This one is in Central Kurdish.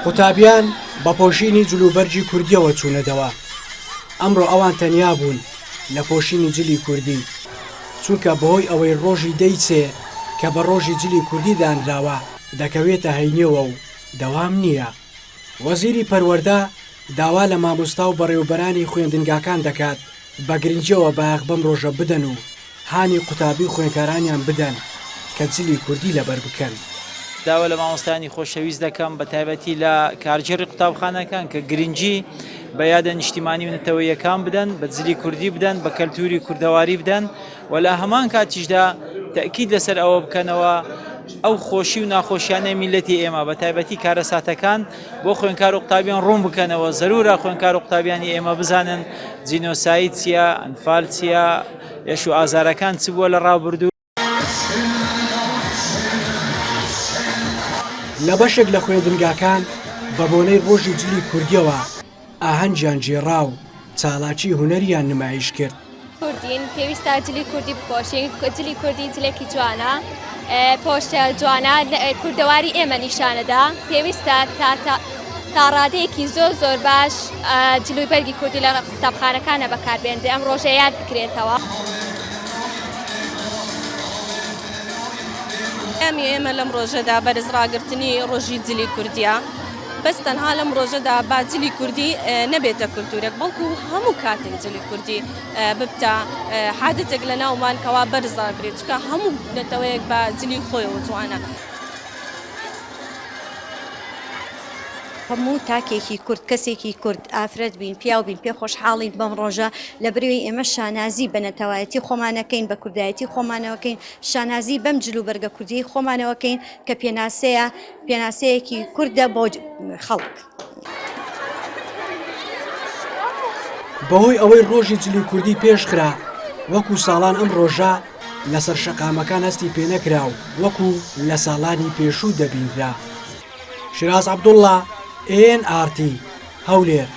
قوتابیان بە پۆشینی جلوبەرگی کوردییەوە چوونە دەوام. ئەمڕۆ ئەوان تەنیا بوون لە پۆشینی جلی کوردی، چونکە بەهۆی ئەوەی ڕۆژی دەی سێ کە بە ڕۆژی جلی کوردی دانراوە دەکەوێتە هەینیەوە و دەوام نییە. وەزیری پەروەردە داوا لە مامۆستا و بەڕێوەبەرانی خوێندنگاکان دەکات بە گرنگیەوە بایەخ بەم ڕۆژە بدەن و هانی قوتابی و خوێندکارانیان بدەن کە جلی کوردی لەبەر بکەن. داوا لە مامۆستایانی خۆشەویست دەکەم بە تایبەتی لە کارگێڕی قوتابخانەکان کە گرنگی بە یادە نیشتیمانی و نەتەوەییەکان بدەن، بە جلی کوردی بدەن، بە کەلتوری کوردەواری بدەن و لە هەمان کاتیشدا تەئکید لەسەر ئەوە بکەنەوە ئەو خۆشی و ناخۆشیانەی میللەتی ئێمە بە تایبەتی کارەساتەکان بۆ خوێندکار و قوتابیان ڕوون بکەنەوە، زەرورە خوێندکار و قوتابیانی ئێمە بزانن جینۆساید چییە، ئەنفال چییە، ئێش و ئازارەکان چ بووە لە ڕابردوو. لە بەشێک لە خوێندنگاکان بە بۆنەی ڕۆژی جلی کوردییەوە ئاهەنگیان گێڕا و چالاکی هونەریان نمایش کرد. کوردین پێویستە جلی کوردی بپۆشین جلی کوردی جلێکی جوانە پۆشتە جوانە کوردەواری ئێمە نیشانەدا پێویستە تا تا ڕادەیەکی زۆر زۆر باش جلوی بەرگی کوردی لە قوتابخانەکانە بەکاربێنرێ ئەم ڕۆژە یاد بکرێتەوە. پەیامی ئێمە لەم ڕۆژەدا بەرز ڕاگرتنی ڕۆژی جلی کوردیە بەس تەنها لەم ڕۆژەدا با جلی کوردی نەبێتە کولتورێک بەڵکو هەموو کاتێک جلی کوردی ببتە حادەتێک لە ناومان کەوا بەرز ڕابگرێت چونکە هەموو نەتەوەیەک بە جلی خۆیەوە جوانە. هەموو تاکێکی کورد، کەسێکی کورد، ئافرەت بین، پیاو بین، پێ خۆشحاڵین بەم ڕۆژە، لەبەرئەوەی ئێمە شانازی بە نەتەوایەتی خۆمانەکەین، بە کوردایەتی خۆمانەوەکەین، شانازی بەم جلوبەرگە کوردیەی خۆمانەوەکەین کە پێناسەیە، پێناسەیەکی کوردە بۆ خەڵک. بەهۆی ئەوەی ڕۆژی جلی کوردی پێشخرا، وەکو ساڵان ئەم ڕۆژە لەسەر شەقامەکان هەستی پێنەکرا و وەکو لە ساڵانی پێشوو دەبینرا. شیراز عەبدوڵڵا، ئێن ئاڕ تی، هەولێر.